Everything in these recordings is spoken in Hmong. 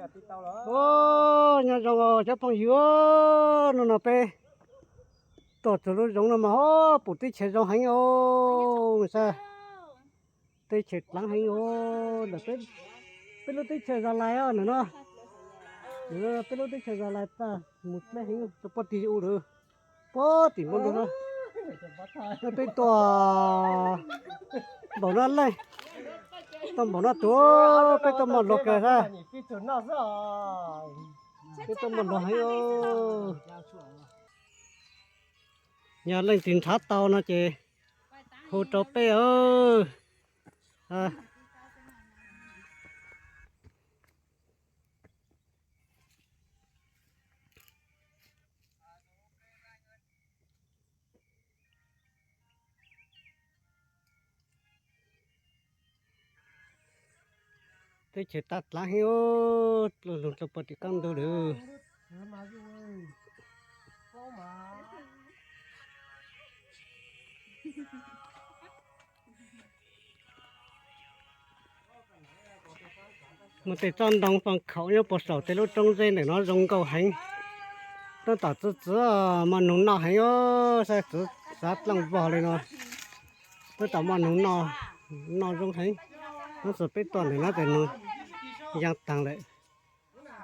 Nyob zoo cov phooj ywg, hnub no peb tuaj txog lub zoov no mas pum teb chaws zoo heev os. Teb chaws dlaav heev os, ntawm peb lub teb chaws Zas Lais os ntawm no. Peb lub teb chaws Zas Lais txaj muag dleb heev rau pob tig u lawm. Pob tim npoo ntug no. Peb tuaj npaum no leej, tuaj npaum no tuaj, peb tuaj mos luag kawg sab. Peb tuaj mos luag heev. Yog leej twg nrhav tau no ces hu rau peb. Teb chaws tag dlaav heev, lug rau puag tim qaab ntug lawm. Muaj tej tsob ntoo faj khaum nyob puag saum tej lub roob zeb ntawm no zoo nkauj heev. Tab tom txwv txwv mos nug noj heev os, saib txwv xav dlaaj vog li no. Tab tom mos nug noj, noj zoo heev. Hnub no peb tuaj ntawm no ces nug yaa taag lawm.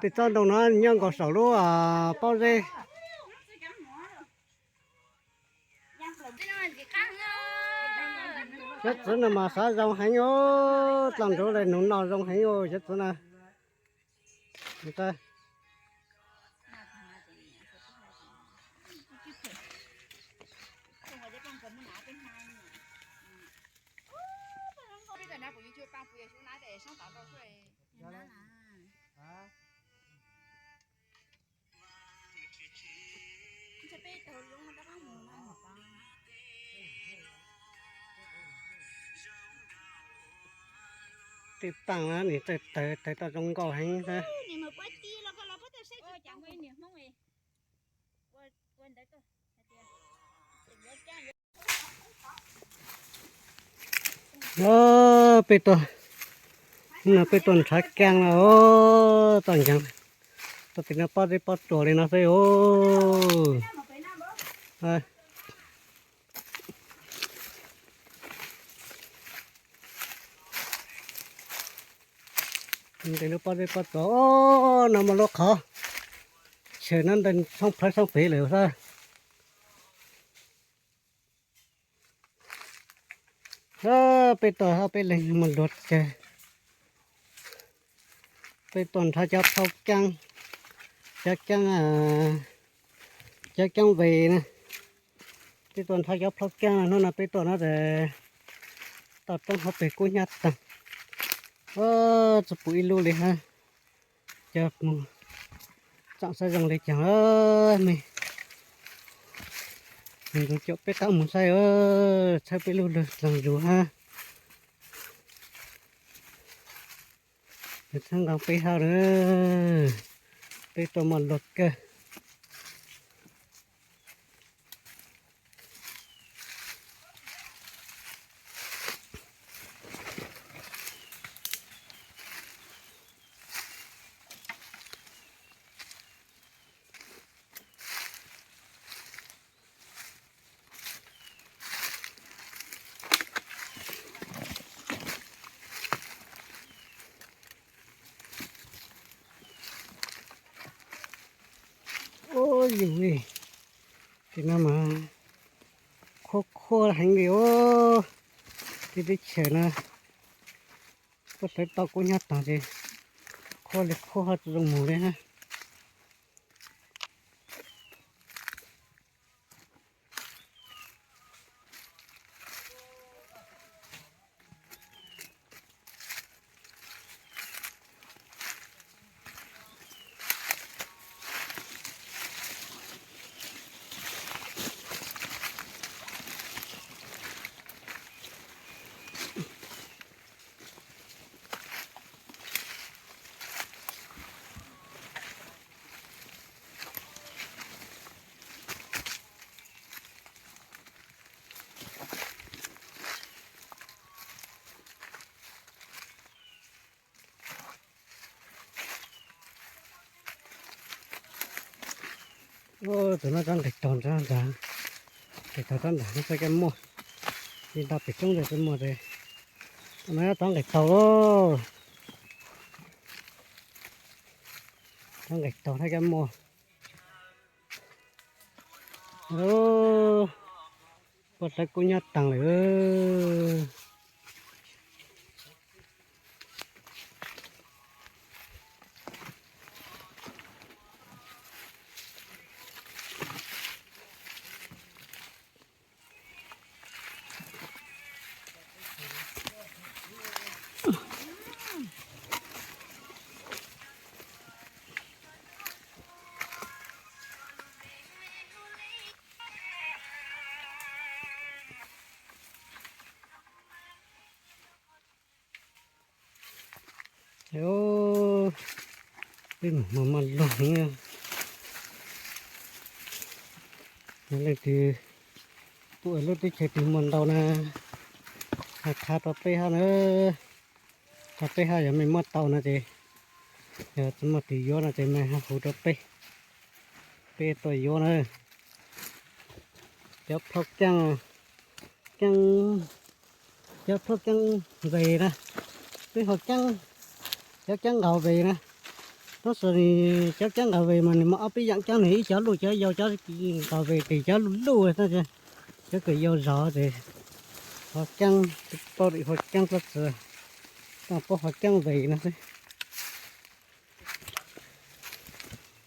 Tej tsob ntoo no nyob nkaus saum lub pob zeb. Cov txwv no mas xav zoo heev os, dlaaj ntsuv le nug noj zoo heev os cov txwv na. Tej taaj na, nws txawj tawg, tawg tau zoo nkauj heev xwb. Peb tuaj, no peb tuaj nrhav kaab no, toj nkeeg, toj tim no pob zeb pob tsuas li no xwb os. Ntev lub pob zeb pob tsuas, no muaj lub qhov chaw no ntawd soob plawv soob pem lawm xwb. Peb tuaj ob peb leeg muaj luag kawg. Peb tuaj nrhav cov plhaub kaab, cov kaab, cov kaab ve na. Peb tuaj nrhav cov plhaub kaab, hnub no peb tuaj no ces toj roob hauv pes kub hnyav taag. Tsi pum ib lub li hab. Coj mus tsaam saib zoo li caag me. Nqus caum peb qaab mus saib, txhawb peb lub lug dlaag zug hab. Txhawb nqaa peb hab lawm, peb tuaj muaj luag kawg. Ub, yus li, tim no mas khuab khuab heev li os. Tej teb chaws no puab hlawv tau kub hnyav taag ces khuab li khuab ho tsi zoo mus li hab. Tus no tsob nqes taug nrad, nqes taug tsob nrad no saib kab muaj. Li ntau pem roob ntawd tsis muaj ces no tsob nqes taug lauj. Tsob nqes taug saib kab muaj. Poj dawb kub nyob taag lawm. Peb mus maj maj lug, yog leej twg pum lub teb chaws twg muaj ntau na, hais qha rau peb hab na. Qha peb hab, yog mej muab tau no ces, yog tsis muaj twg yuav no ces mej hab hu rau peb, peb tuaj yuav na. Cov plhaub keeb, keeb, cov plhaub keeb nqes na, peb hu keeb, cov keeb nqaus nqes na. Tab sis cov keeb nqaus nqes mas nws muaj ob peb yaam keeb, nws ib cov luj cov yau, cov nqaus nqes tes cov luj luj, cov kws yau zog ces hu keeb, paub hu keeb tab sis tsis paub hu keeb nqes no xwb.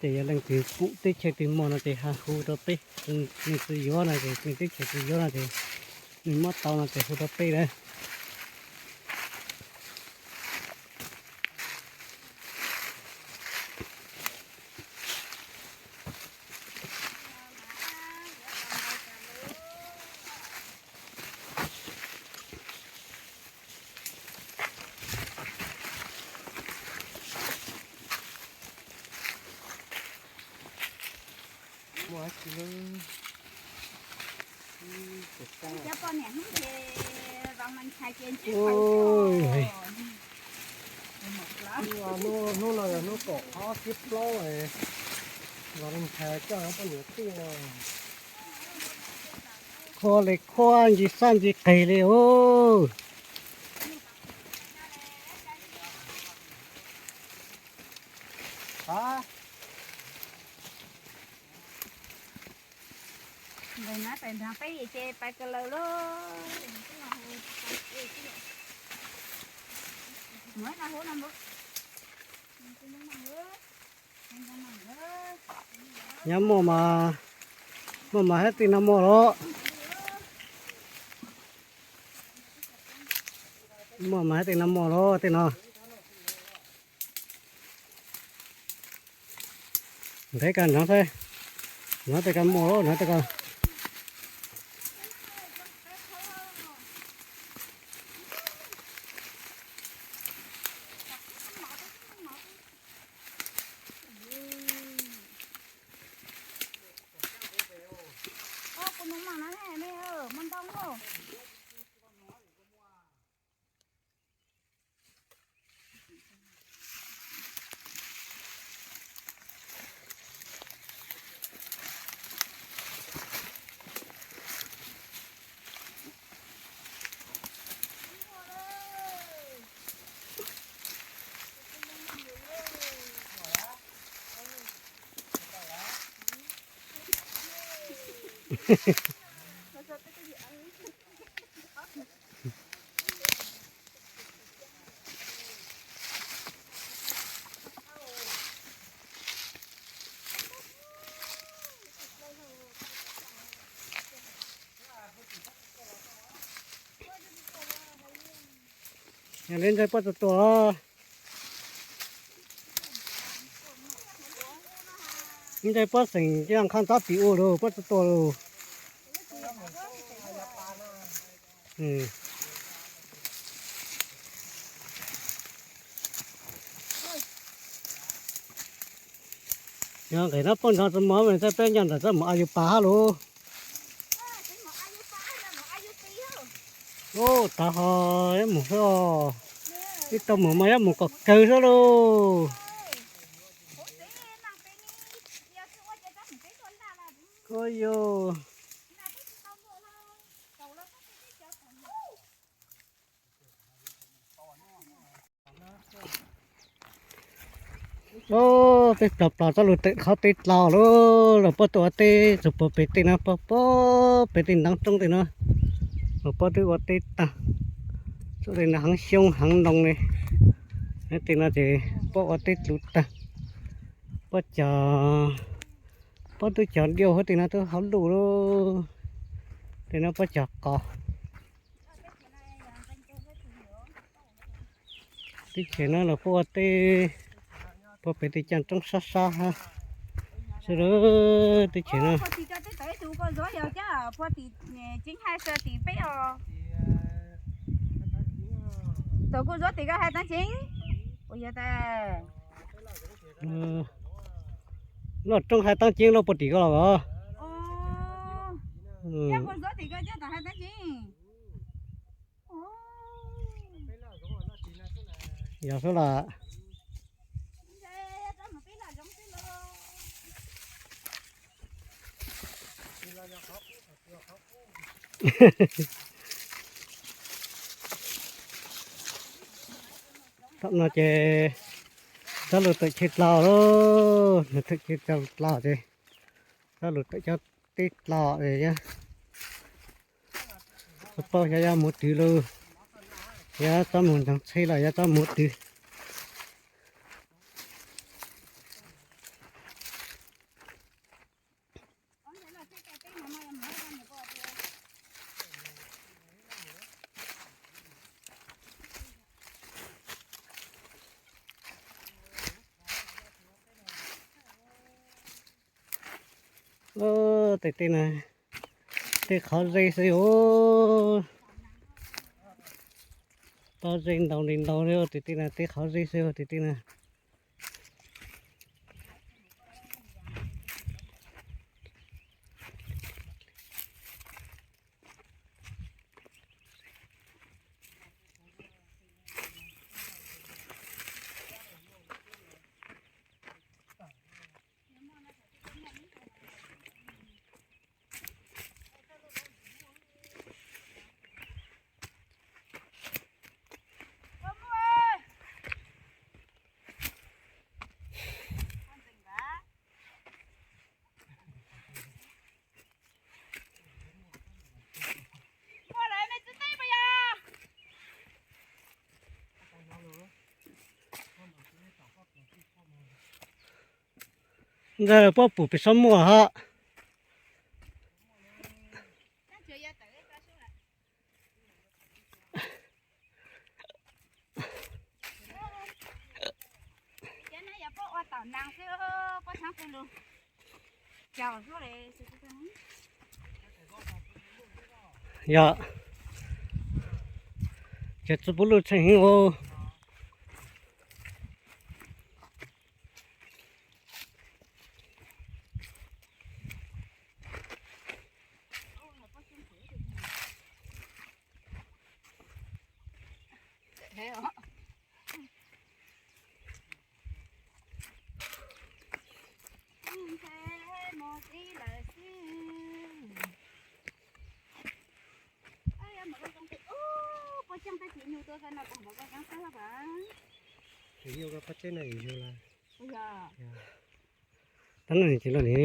Ces yog leej twg pum teb chaws twg muaj no ces hab hu rau peb, mej tsis yuav no ces, mej teb chaws tsis yuav no ces, mej muab tau no ces hu rau peb na. Cov poj niam hnub ces Vaj Meej Nchai ces ntsib pais. Hnub no yog hnub kaum ob xiab plaub, Vaj Meej Nchai coj poj niam tuaj. Khua li khua, ncig sab ncig qig li os. Nqis na, pem nrag peb ces pais kawg lawm lauj. Nyob muaj mas, muaj mas hab tej no muaj los. Muaj mas hab tej no muaj los tej no. Ntev kawg nrad xwb, nrad tej ko muaj los, nrad tej ko. Yog li ntawd puab tsis tuaj. Ntawd puab xeem cia nkhaus ntxov tim ua lawm, puab tsis tuaj lawm. Yog nqis no puab nrov tsis mos, peb nyob ntawm txaj muag a yus pas hab lauj. Ub, tav ho yuav mus xwb os. Ib tau mus mas yuav mus kom kawg xwb lauj. Yog. Peb plos plos txoj lus tawm qhov teb dlawb lawm, los puab tuaj ua teb txug puag pem tej no, puag pem tej ntoo roob tej no, los puab twb ua teb tag. Txoj tej no heev xyoob heev ntoo li. Tej no ces puab ua teb dlawb tag. Puab cog, puab twb cog diauj huab tej no twb hauv luj lawm. Tej no puab cog qos. Teb chaws no los puab ua teb, puag pem tej caaj roob sab sab hab. Sawv daws, teb chaws no. Loj roob hab taab ceeb loj puag tim ko los os. Yog xwb las. Thaum no ces txoj lus tawm chaw dlawb lawm, nws tawm chaw dlawb ces txoj lus tawm cov teb dlawb es yog tsis paub xyov yuav mus twg lawm, yuav txhob mus ntaag tsheb los yuav txhob mus twg. Tej teb no tej qhov zeb xwb os. Pob zeb ntau li ntau li, tej teb no tej qhov zeb xwb os, tej teb no. Ntawd puab pum pem saum muaj hab. Yog, ces txuj pub luj tsheej heev os. Tab no tsis los li.